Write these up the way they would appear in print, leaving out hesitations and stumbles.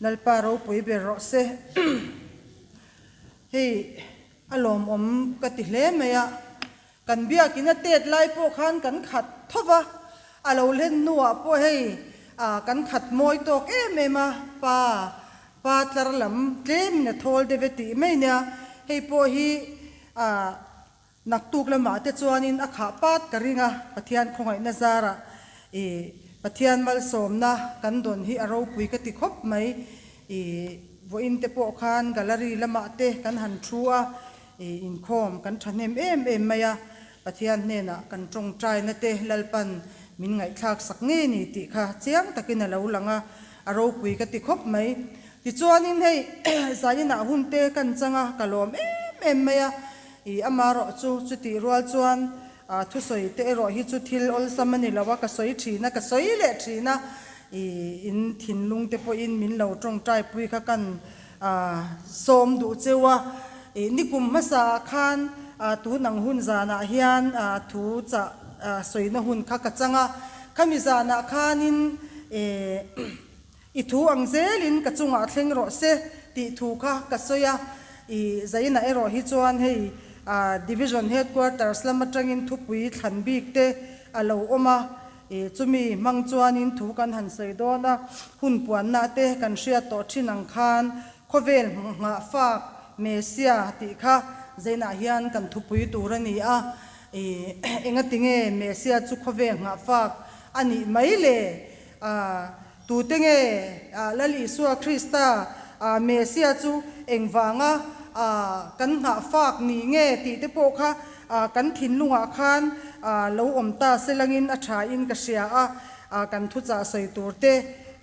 Lalpa ropui ber rawh se. Hei a lawmawm ka ti hle mai a, kan biakin a tet lai pawh khan kan khat tho va, a lo hlen hnuah pawh hei kan khat mawi tawk em em a, pa pa tlar lam tlemin a thawl deuh e tih mai nia, hei pawh hi Naktuk lamah te chuanin a khah pat ka ring a, Pathian khawngaihna zarah i Pathian malsawmna kan dawn hi a ropui ka ti khawp mai. I vawiin te pawh khan gallery lamah te kan han thu a, i inkhawm kan thahnem em em mai a, Pathian hnenah kan tawngtaina te Lalpan min ngaihthlak sak ngei ni tih kha chiang takin a lo lang a, a ropui ka ti khawp mai. Tichuanin hei zaninah hun te kan chang a, ka lawm em em mai a, I amarawh chu chutih rual chuan thusawi te erawh hi chu thil awlsam a ni lo a, ka sawi thin a, ka sawi leh thin a, i in thinlung te pawhin min lo tawngtai pui kha kan sawm duh cheu a. I nikum hmasa ah khan tun ang hun zanah hian thu chah sawina hun kha ka chang a, khami zanah khanin i I thu ang zelin ka chungah thleng rawh se tih thu kha ka sawi a, i zainah erawh hi chuan hei Division Headquarters lam atangin thupui thlan bik te a lo awm a, i chumi hmang chuanin thu kan han sawi dawn a, hun puanna te kan hriat tawh thin ang khan khawvel nghah fak Messia tih kha zainah hian kan thupui tur a ni a, i engatinge Messia chu khawvel nghah fak a nih mai le? A, tute nge Lal Isua Krista Messia chu engvanga kan nghah fak ni nge tih te pawh kha kan thinlungah khan lo awm ta se langin a tha in ka hria a, kan thuchah sawi tur te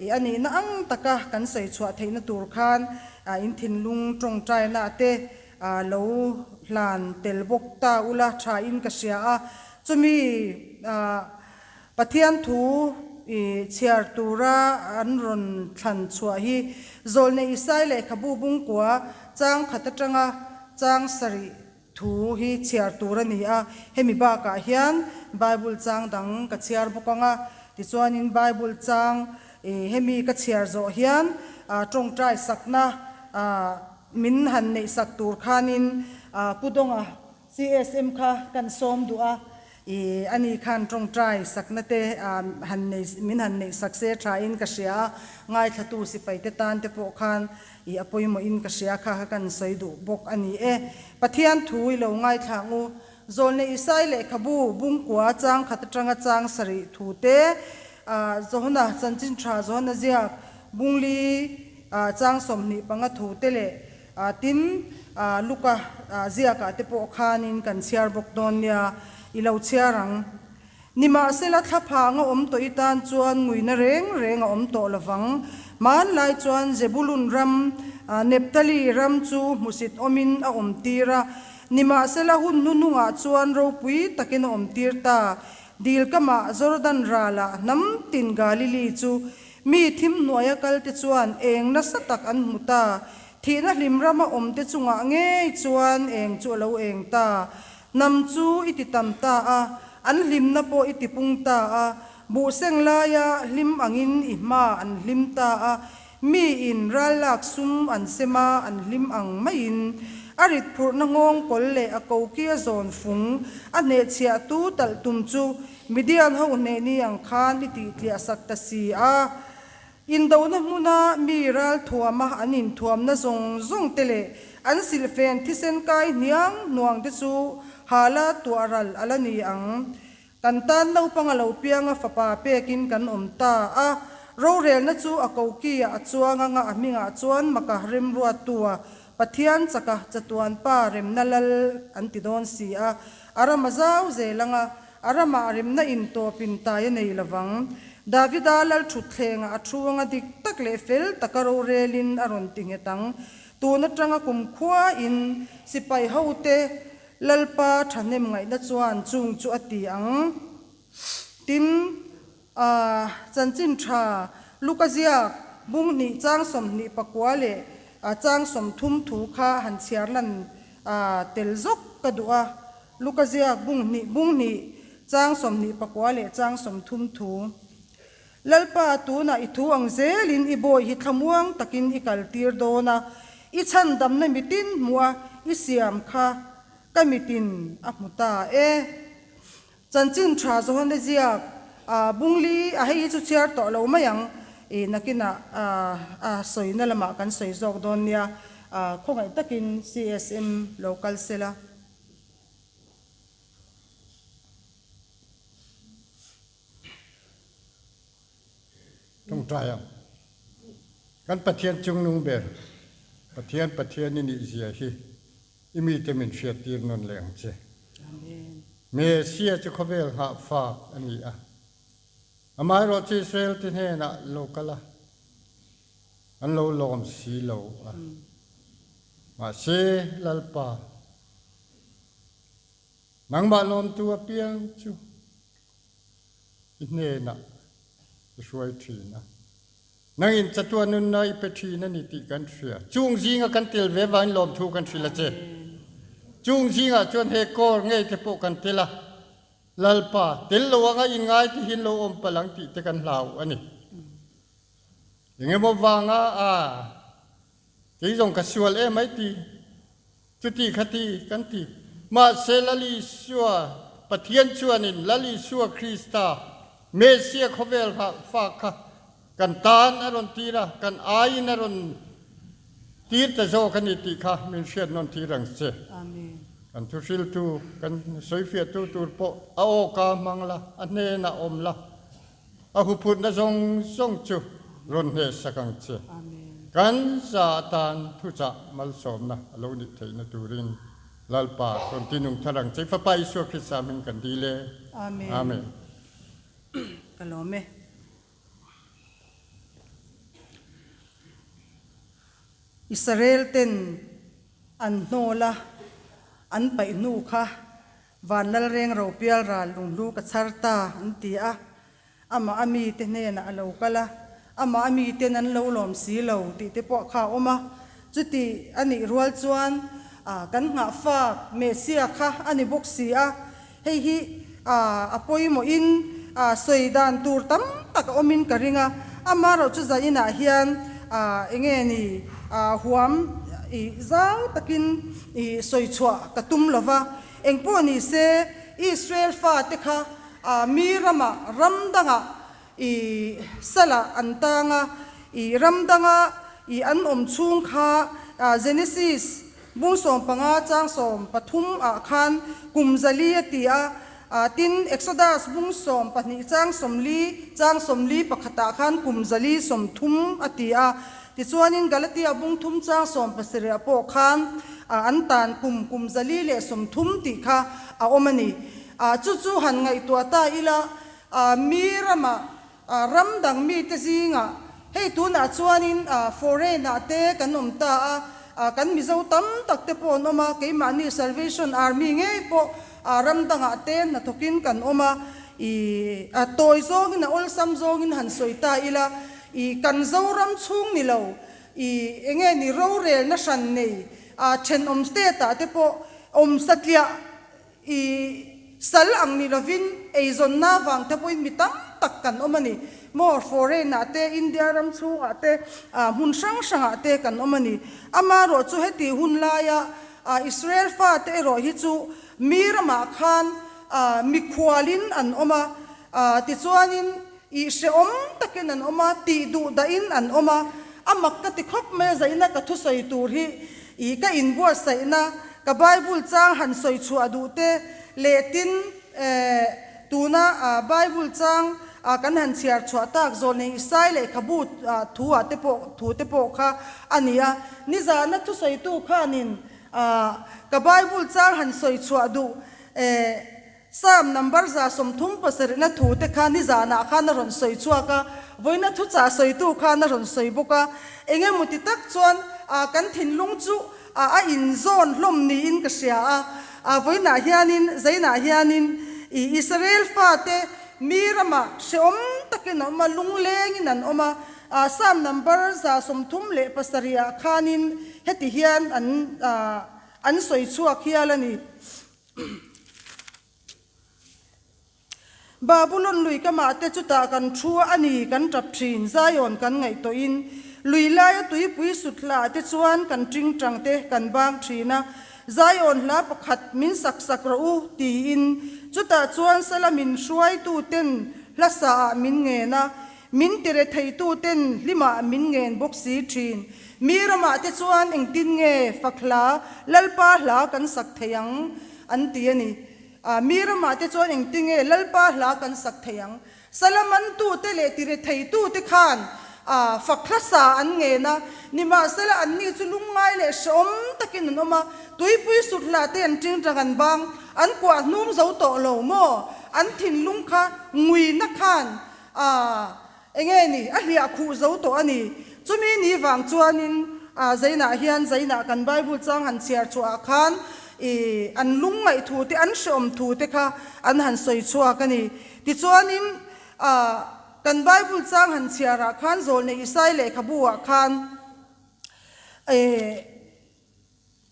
i a nihna ang taka kan sawi chhuah theihna tur khan in thinlung tawngtaina te lo hlan tel bawk ta ula tha in ka hria a, chumi Pathian thu i chhiar tura an rawn thlan chhuah hi Zawlne Isai lehkhabu bungkua chang khat atanga chang sarih thu hi chhiar tur a ni a. Hemi bakah hian Bible chang dang ka chhiar bawk ang a. Tichuanin Bible chang i hemi ka chhiar zawh hian tawngtai sakna min han neih sak tur khanin Pu Dawnga CSM kha kan sawm duh a. I ani khan tawngtai sakna te han nei min han neih sak se tha in ka hria a, ngaithlatu sipai te tan te pawh khan i a pawimawh in ka hria kha kha kan sawi duh bawk a ni e. Pathian thu i lo ngaithla ang u. Zawlne Isai lehkhabu bungkua chang khat atanga chang sarih thu te, Johana chanchin tha Johana ziak bungli chang 25 thu te leh Tin, Luka ziakah te pawh khanin kan chhiar bawk dawn nia, i lo chhiar ang. Nimahsela thlaphang a awm tawh i tan chuan nguina reng reng a awm tawh lovang. Hmanlai chuan Zebulun ram, Nephtali ram chu hmusit awmin a awm tir a, nimahsela hun hnuhnungah chuan ropui takin a awm tir ta. Dil kamah Jordan ralah hnam tin Galili chu Mi thim hnuaia kalte chuan eng nasa tak an hmu ta. Thihna hlim rama awmte chungah ngei chuan eng chu a lo eng ta. Hnam chu i ti tam ta a, an hlimna pawh i ti pung ta a. Buhseng laia hlim angin i hma an hlim ta a. Mi in ral lak sum an sem a, an hlim ang maiin. A rit phurhna nghawng kawl leh a kokia zawn fung a hnehchhiahtu talh tum chu Midian ho hneh ni ang khan i tih tliah sak ta si a. Indona hmuna mi ral thuama an inthuamna zawng zawng te leh an silhfen thisen kai hniang hnuang te chu hala tuah ral a la ni ang. Kan tan naupang a lo piang a fapa pekin kan awm ta a. Rorelna chu a koki ah a chuang anga a hmingah chuan maka remruattu a Pathian chaka chatuan pa remna lal an ti dawn si a. A ram a zau zel anga A ramah remna in tawp in tai a nei lovang. Davida lal thutthlengah a thu anga dik tak leh fel taka rorelin a rawn ti nghet ang. Tun atanga kumkhua in sipai hote Lalpa thahnem ngaihna chuan chung chu a ti ang. Tin, a chanchin tha Luka ziak bung hnih chang 24 leh chang 30 thu kha han chhiar lan tel zawk ka duh a. Luka ziak bung hnih bung hnih chang 24 leh chang 30 thu. Lalpa, tunah i thu ang zelin i bawi hi thlamuang takin i kaltir dawn a, i chhandamna mitin hmuh a i siam kha ka mitin a hmu ta e. Chanchin tha Johane ziak a bungli a hei hi chu chhiar tawh lo mai ang i nakinah a sawina lamah kan sawi zawk dawn nia, khawngaih takin CSM lo kal sela. Tawngtai ang. Kan Pathian chungnung ber, Pathian Pathian i nih zia hi i mite min hriattir nawn leh ang che. Mesia chu khawvel nghahfak a ni a, amaherawh chu Israel te hnenah lo kal a, an lo lawm si lo a. Mahse, Lalpa, nangmah lawmtu apiang chu i hnenah i hruai thin a, nangin chatuah nunna i pe thin a ni tih kan hria. Chung zinga kan tel ve vangin lawmthu kan hrilh a che. Chung zingah chuan he kawr ngei te pawh kan tel a, Lalpa, tel lo anga inngai te hian lo awm palh ang tih te kan hlau a ni. Engemaw vanga a kei zawng ka sual em ai ti, chuti khati kan ti. Mahse Lal Isua, Pathian chuanin Lal Isua Krista, Messia khawvel fa kha kan tan a rawn tir a, kan aiin a rawn tir ta zawk a ni tih kha min hriat nawn tir ang che. Kan thuhriltu, kan sawifiahtu tur pawh a awka hmang la, a hnenah awm la. A huphurhna zawng zawng chu rawn hnehsak ang che. Kan za atan thuchah malsawmna a lo nih theihna turin Lalpa rawn tinung thar ang che. Fapa Isua Krista hming kan dil e. Amen. Amen. Ka lawm e. Israel ten an hnawl a, an paih hnu kha Vanlal reng ro pial ral lunghlu ka chhar ta, an ti a. Amah a mite hnenah a lo kal a, amah a miten an lo lawm si lo tih te pawh kha a awm a. Chuti a nih rual chuan kan nghahfak Messia kha a ni bawk si a. Hei hi a pawimawhin sawi dan tur tam tak a awmin ka ring a. Amaherawh chu zainah hian enge ni huam zau takin sawi chhuah ka tum lo va. Engpawh ni se, Israel fate kha mi ramah, ram dangah i salah an tang a, i ram danga i an awm chhung kha Genesis bung 15 chang 13 ah khan kum zali a ti a, tin Exodus bung 12 chang 40 chang 41 ah khan kum zali 30 a ti a. Tichuanin Galatia bung thum chang 70 ah pawh khan an tan kum kum 430 tih kha a awm a ni. Chu chu han ngaihtuah ta ila, mi ramah ram dang mite zingah hei tunah chuanin foreign ah te kan awm ta a, kan Mizo tam tak te pawh an awm a, keimahni Salvation Army ngei pawh ram dangah te hnathawkin kan awm a, i tawi zawngin a awlsam zawngin han sawi ta ila, I kan Zoram chhung ni lo, i enge ni rorelna hran nei a thenawm state ah te pawh awm satliah i sal ang ni lovin eizawnna vang te pawhin mi tam tak kan awm a ni. Maw foreign ah te, India ram chhung ah te, hmun hrang hrang ah te kan awm a ni. Amaherawh chu heti hun laia Israel fate erawh hi chu mi ramah khan mikhualin an awm a, tichuanin Ih hrehawm takin an awm a, tih duh dahin an awm a, a mak ka ti khawp mai a, zaina ka thusawi tur hi ih ka inbuatsaihna, ka Bible chang han sawi chhuah duh te leh tin eh tuna Bible chang kan han chhiar chhuah tak zawlnei Isai lehkhabu thu ah te pawh thu te pawh kha a ni a, nizana thusawitu khanin ka Bible chang han sawi chhuah duh eh Psalm number 37 na thu te kha nizanah khan a rawn sawi chhuak a, vawiina thuchah sawitu khan a rawn sawi bawk a. Eng emaw ti tak chuan kan thinlung chu a inzawn hlawm niin ka hria a. Vawiinah hianin, zainah hianin i Israel fate mi ramah hrehawm takin an awm a, lunglengin an awm a. Psalm number 37 ah khanin heti hian an an sawi chhuak hial a ni. Babulon lui kamah te chutah kan thu a ni kan tap thin, Zion kan ngaihtuahin lui laia tuipui sut hlaah te chuan kan tingtang te kan bang thin a, Zion hla pakhat min sak sak rawh u tiin chutah chuan sala min hruaitu ten hla saah min ngen a, min tire theitu ten hlimah min ngen bawk si thin. Mi ramah te chuan engtin nge fak hla, Lalpa hla kan sak thei ang an ti a ni. A, mi ramah te chuan engtinge Lalpa hla kan sak thei ang? Salamantute leh tirethei-tute khan a, fak hlasa an ngen a, nimahsela anni chu lungngai leh hrehawm takin an awm a, tuipui sut hla te an tingtang an bang, an kuah hnum zo tawh lo maw? An thinlung kha nguina khan a, Enge ni, a hliah khuh zo tawh a ni. Chumi ni vang chuanin Zainah hian Zainah kan Bible chang han chhiar chhuah ah khan i an lungngaih thu te, an hreawm thu te kha an han sawi chhuak a ni. Tichuanin kan Bible chang han chhiar ah khan Zawlnei Isai lehkhabu ah khan i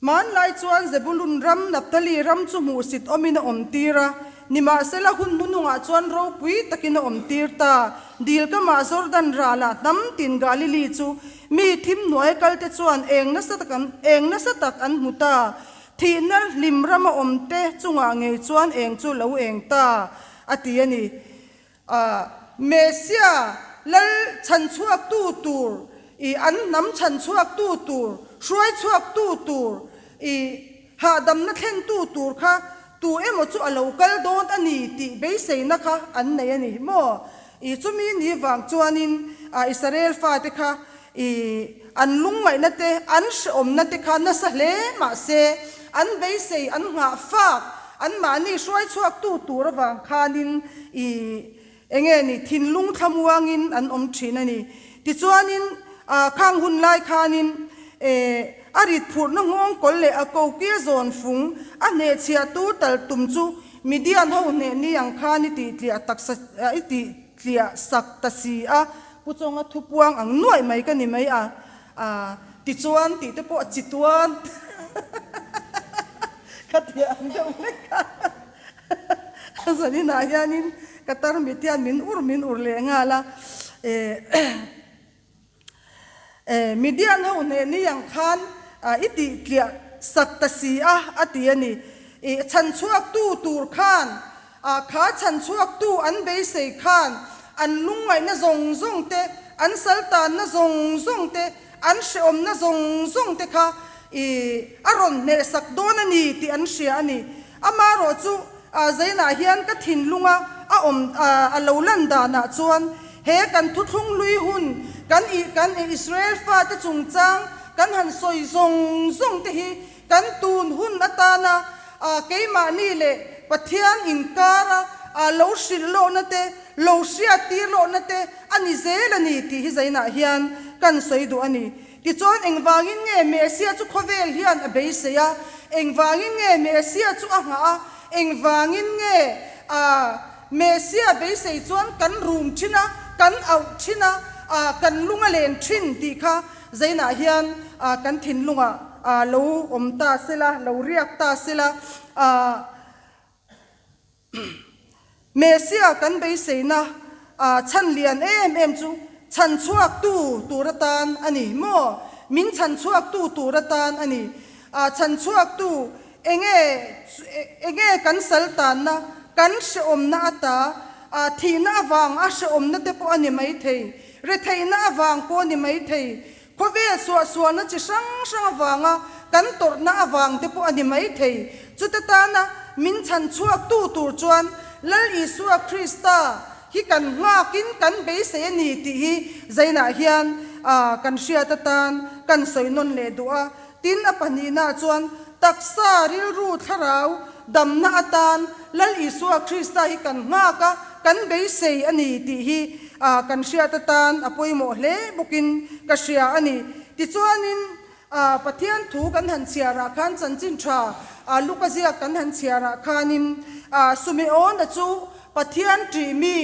Hmanlai chuan Zebulun ram, Naphtali ram chu hmuhsit awmin a awmtir a, nimahsela hun hnunungah chuan ropui takin a awmtir ta. Dil kamah Jordan ralah hnam tin Galili chu mi thim hnuai kalte chuan eng nasa tak an eng nasa tak an hmu ta. Thihna hlim rama awmte chungah ngei chuan eng chu lo eng ta, a ti a ni. A Messia lal chhanchhuaktu tur i an hnam chhanchhuaktu tur, hruaichhuaktu tur i hahdamna thlentu tur kha tu emaw chu a lo kal dawn a ni tih beiseina kha an nei a ni maw? I chumi ni vang chuanin a Israel fate kha i an lungngaihna te, an hrehawmna te kha nasa hle mahse an beisei an nghah fak anmahni hruaichhuaktu tur avang khanin i enge ni thinlung thlamuangin an awm thin a ni. Tichuanin khang hun lai khanin a rit phurhna nghawng kawl leh a kokia zawn fung a hnehchhiahtu tal tum chu Midian ho hneh ni ang khan i tihtliah taksa i tihtliah sak ta si a. Pu Chawnga thupuang ang nuaih mai ka ni mai a, a tichuan tih te pawh a chituan ka ti ang deuh hlek a, zaninah hianin ka tarmit hian min ur min ur leh nghal a, eh Midian ho hneh ni ang khan i tih tliah sak ta si a a ti a ni, i chhanchhuaktu tur khan A kha chhan chhuaktu an beisei khan an lungngaihna zawng zawng te, an saltanna zawng zawng te, an hrehawmna zawng zawng te kha i a rawn hnehsak dawn a ni tih an hria a ni. Amaherawh chu Zainah hian ka thinlunga a awm a lo lan danah chuan he kan thuthlung lui hun kan i kan Israel fate chungchang kan han sawi zawng zawng te hi Kan tun hun atana keimahni leh Pathian inkara lo hrilh lohna te, lo hriattir lohna te a ni zel a ni tih hi zainah hian kan sawi duh a ni. Tichuan engvangin nge Messia chu khawvel hian a beisei a? Engvangin nge Messia chu a nghah a? Engvangin nge Messia beisei chuan kan rum thin a, kan auh thin a, kan lung a len thin tih kha Zainah hian kan thinlungah lo awm ta sela, lo riak ta sela, Messia kan beiseina chhan lian em em chu chhan chhuaktu tur atan a ni maw? Min chhan chhuaktu tur atan a ni. Chhan chhuaktu enge enge kan saltanna, kan hrehawmna ata thihna avang a hrehawmna te pawh a ni maithei. Retheihna avang pawh a ni maithei, khawvel suahsualna chi hrang hrang avanga kan tawrhna avang te pawh a ni maithei. Chuta tana min chhan chhuaktu tur chuan Lal Isua Krista hi kan nghakin kan beisei a ni tih hi Zainah hian kan hriat atan kan sawi nawn leh duh a. Tin, a pahnihnaah chuan taksa, rilru, thlarau damna atan Lal Isua Krista hi kan nghak a, kan beisei a ni tih hi kan hriat atan a pawimawh hle bawkin ka hria a ni. Tichuanin, Pathian thu kan han chhiarah khan chanchin tha Luka ziak kan han chhiarah khanin Sumeona chu Pathian ṭih mi,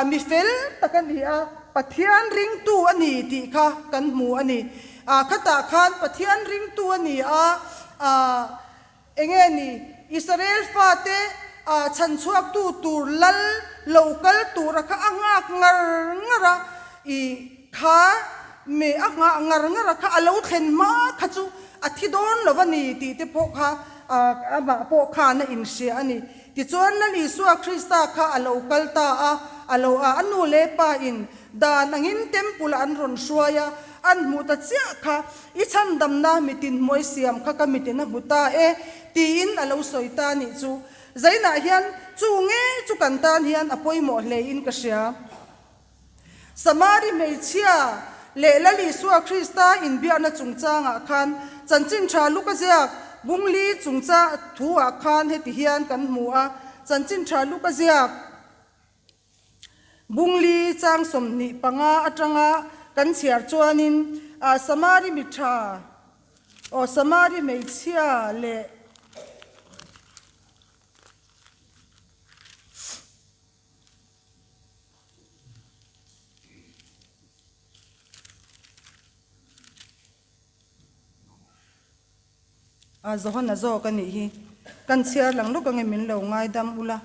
mi fel tak a ni a, Pathian ringtu a ni tih kha kan hmu a ni. A khatah khan Pathian ringtu a ni a, a enge ni Israel fate Chhanchhuaktu tur lal lo kal tura kha a nghak ngar ngar a, i kha me a nghah ngar ngar a kha a lo thlen hma kha chu a thi dawn lo a ni tih te pawh kha amah pawh khan a inhria a ni. Tichuan Lal Isua Krista kha a lo kal ta a, a lo a a nu leh pa in dan angin temple ah an rawn hruai a, an hmuh ta chiah kha i chhandamna mitin hmuai siam kha ka mitin a hmu ta e tiin a lo sawi ta nih chu. Zainah hian chu nge chu kan tan hian a pawimawh hle in ka hria. Samari hmeichhia leh Lal Isua Krista inbiakna chungchangah khan Chanchin Tha Luka ziak bungli chungcha thu ah khan heti hian kan hmu a, Chanchin Tha Luka ziak bungli chang 25 atanga kan chhiar chuanin Samari mi tha aw Samari hmeichhia leh A Johana zawk a nih hi. Kan chhiar lang lawk ange min lo ngaidam ula.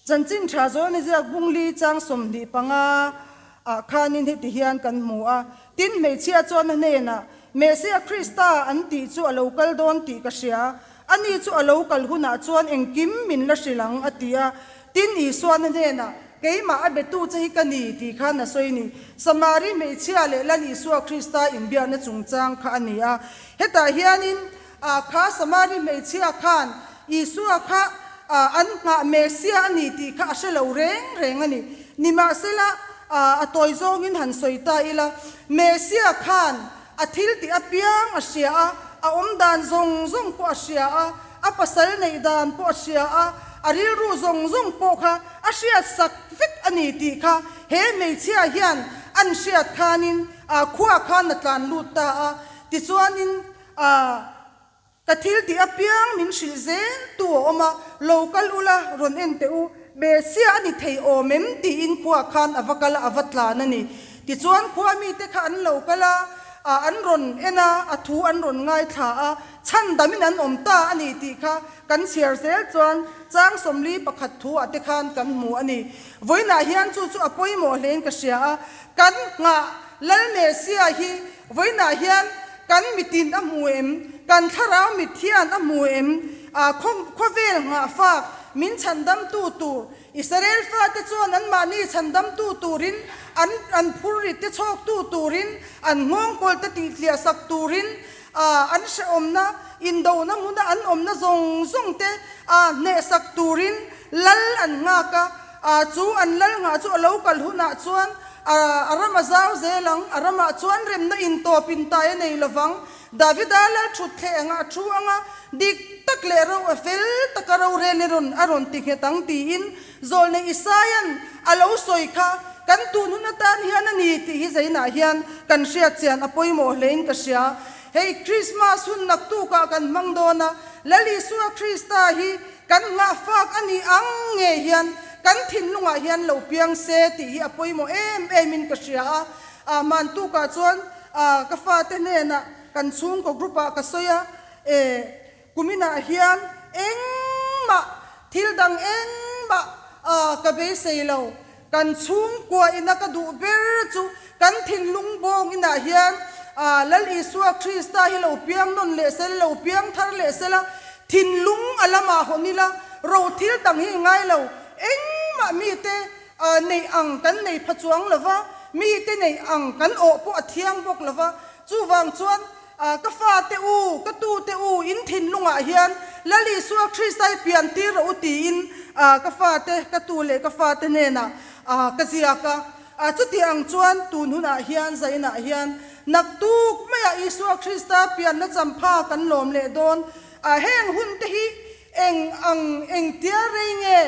Chanchin tha zawn i ziak bungli chang 25 ah khanin heti hian kan hmu a, Tin, hmeichhia chuan a hnenah, Messiah Krista an tih chu a lo kal dawn tih ka hria, ani chu a lo kal hunah chuan engkim min la hrilh ang, a ti a. Tin, Isuan a hnenah, Keimah a betu che hi ka ni, tih khan a sawi ni. Samari hmeichhia leh Lal Isua Krista inbiakna chungchang kha a ni a. Hetah hianin A kha Samari hmeichhia khan Isua kha an nghah Messia a ni tih kha a hre lo reng reng a ni. Nimahsela, a tawi zawngin han sawi ta ila, Messia khan a thil tih apiang a hria a, a awm dan zawng zawng pawh a hria a, a pasal neih dan pawh a hria a, a rilru zawng zawng pawh kha a hriat sak vek a ni tih kha he hmeichhia hian an hriat khanin khua khan a tlan lut ta a. Tichuanin, A, ka thil tih apiang min hrilh zel tu a awm a, lo kal ula rawn en teh u, Messia a ni thei awm em? tiin khua khan a va kal a, a va tlan a ni. Tichuan khua mite kha an lo kal a, a, an rawn en a, a thu an rawn ngaithla a, chhandamin an awm ta a ni tih kha kan chhiar zel chuan chang 41 thu ah te khan kan hmu a ni. Vawiinah hian chu chu a pawimawh hlein ka hria a, kan nghah Lal Messia hi Vawiinah hian kan mitin a hmu em? Kan thlarau mit hian a hmu em? A khawvel nghahfak min chhandamtu tur Israel fate chuan anmahni chhandamtu turin, an an phurrit te chhawktu turin, an nghawngkawl te tihtliah sak turin, an hrehawmna, indona hmuna an awmna zawng zawng te hnehsak turin lal an nghak a. Chu an lal nghah chu a lo kal hunah chuan A ram a zau zel ang, a ramah chuan remna intawp intai a nei lovang. Davida lal thut thleh angah a thu ang a, dik tak leh ro a fel taka rorel i rawn a rawn ti nghet ang tiin Zawlnei Isaia'n a lo sawi kha kan tun hun atan hian a ni tih hi zainah hian kan hriat chian a pawimawh hlein ka hria. Hei Krismas hun naktukah kan hmang dawn a, Lal Isua Krista hi Kan nghahfak a nih ang nge hian kan thinlungah hian lo piang se tih hi a pawimawh em em in ka hria a. Ah Mantukah chuan ah ka fate hnenah kan chhungkaw group ah ka sawi a, e kuminah hian engmah thil dang engmah ah ka beisei lo, kan chhungkua ina ka duh ber chu kan thinlung bawng inah hian Lal Isua Krista hi lo piang nawn leh sela, lo piang thar leh sela, thinlung a lamah hawn ila, ro thil dang hi i ngai lo, engmah mite neih ang kan nei pha chuang lo va, mite neih ang kan awh pawh a thiang bawk lo va, chuvang chuan Ka fate u, ka tute u, in thinlungah hian Lal Isua Krista hi pian tir rawh u tiin ka fate, ka tu leh ka fate hnenah ka ziak a. Chuti ang chuan tun hunah hian, zainah hian naktuk maiah Isua Krista pianna champha kan lawm leh dawn. Heng hunte hi eng ang engtia rei nge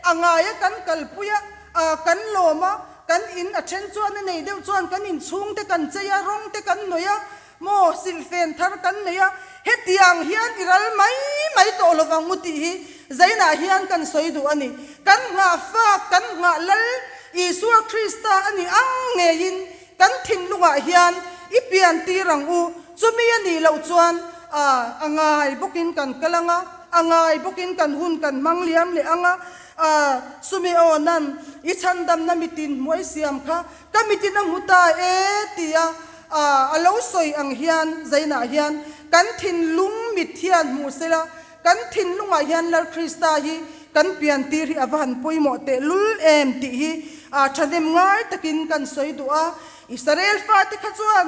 a ngaia kan kalpui a, kan lawm a, kan in a then chuan a nei deuh chuan kan inchhungte kan chei a, rawng te kan nawih a, maw silhfen thar kan nei a, hetiang hian i ral mai mai tawh lo vang u tih hi zainah hian kan sawi duh a ni. Kan nghah fak, kan nghah lal Isua Krista a nih ang ngeiin kan thinlungah hian i pian tir ang u, chumi a nih loh chuan. a ngai bawkin kan kal ang a, a ngai bawkin kan hun kan hmang liam leh ang a, Sumeona'n i chhandamna mitin hmuh a i siam kha ka mitin a hmu ta e tia a lo sawi ang hian zainah hian kan thinlung mit hian hmuh sela kan thinlungah hian Lal Krista hi kan pian tir hi a va han pawimawh tehlul em tih hi thahnem ngai takin kan sawi duh a. Israel fate kha chuan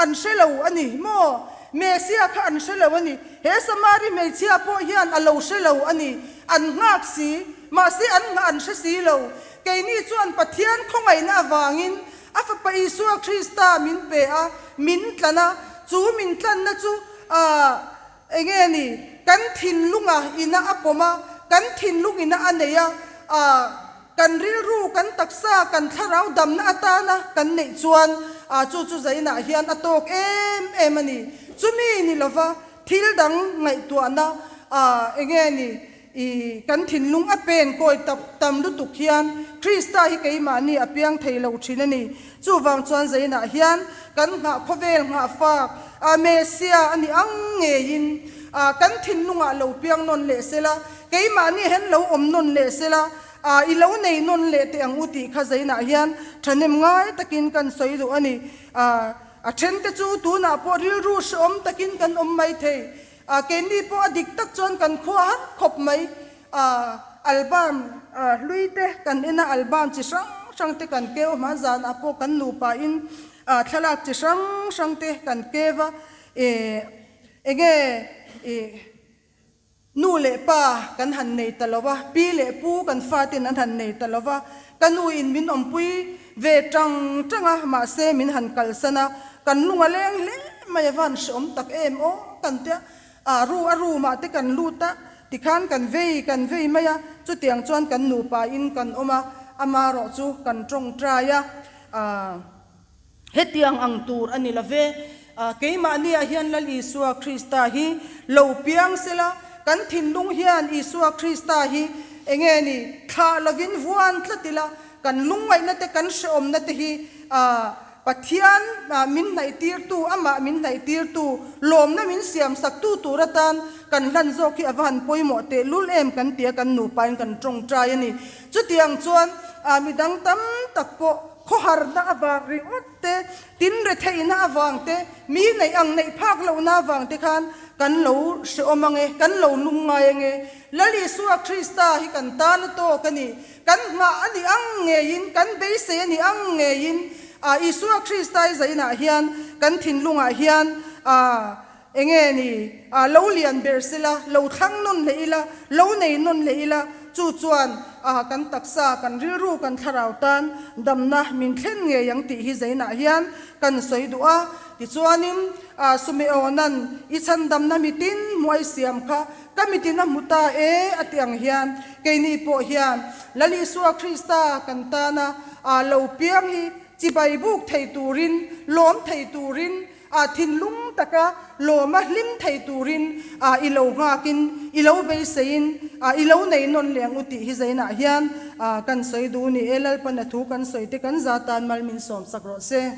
an hre lo a ni maw? Mesia kha an hre lo a ni. He Samari hmeichhia pawh hian a lo hre lo a ni. An nghak si, mahse an nghah an hre si lo. Keini chuan Pathian khawngaihna avangin a Fapa Isua Krista min pe a, min tlan a. Chu min tlanna chu enge ni? Kan thinlunga ina a pawm a, kan thinlung ina a nei a. Kan rilru, kan taksa, kan thlarau damna atana kan neih chuan chu chu zainah hian a tawk em em a ni. Chumi ni lova thil dang ngaihtuahna enge ni i kan thinlung a pen kawi tap tam lutuk hian Krista hi keimahni a piang thei lo thin a ni. Chuvang chuan zainah hian kan nghah khawvel nghah fak Messia a ni ang ngeiin kan thinlungah lo piang nawn leh sela, Keimahni hen lo awm nawn leh sela, i lo nei nawn leh teh ang u tih kha zainah hian thahnem ngai takin kan sawi duh a ni. A thente chu tunah pawh rilru hrehawm takin kan awm mai thei. Keini pawh a dik tak chuan kan khua har khawp mai. Album hlui te kan en a, album chi hrang hrang te kan keu a, hman zanah pawh kan nupain thlalak chi hrang hrang te kan keu a. Enge i. Nu leh pa kan han nei ta lo a, pi leh pu kan faten an han nei ta lo va, ka nu in min awmpui ve tang tang a, mahse min han kalsan a, kan lung a leng hle mai a va han hreawm tak em aw kan tia, a ru a room ah te kan lut a, tikhan kan vei kan vei mai a, chutiang chuan kan nupa in kan awm a, amarawh chu kan tawngtai a, ah. Hetiang ang tur a ni lo ve. Keimahniah hian Lal Isua Krista hi lo piang sela, kan thinlung hian Isua Krista hi enge ni thlah lovin vuan tlat ila, kan lungngaihna te, kan hrehawmna te hi Pathian min hnaihtirtu, amah min hnaihtirtu, lawmna min siamsaktu tur atan kan hlan zawk hi a va han pawimawh tehlul em kan tia kan nupain kan tawngtai a ni. Chutiang chuan midang tam tak pawh Khawharna avang ringawt te, tin retheihna avang te, mi neih ang neih phak lohna avang te khan kan lo hrehawm ang e, kan lo lung ngai ang e. Lal Isua Krista hi kan tan a tawk a ni. Kan nghah a nih ang ngeiin, kan beisei a nih ang ngeiin, Isua Krista i zainah hian kan thinlungah hian Enge ni, a lo lian ber sela, lo thlang nawn leh ila, lo nei nawn leh ila, chu chuan a kan taksa, kan rilru, kan thlarau tan damna min thlen ngei ang tih hi zainah hian kan sawi duh a. Tichuanin, a Sumeona'n i chhandamna mitin hmuh a i siam kha ka mitin a hmu ta e a ti ang hian keini pawh hian Lal Isua Krista kan tana a lo piang hi chibai buk thei turin, lawm thei turin, A thinlung taka lawma hlim thei turin i lo nghakin, i lo beiseiin, i lo nei nawn leh ang u tih hi zainah hian kan sawi duh ni e. Lalpan a thu kan sawi te kan za tan mal min sawmsak rawh se.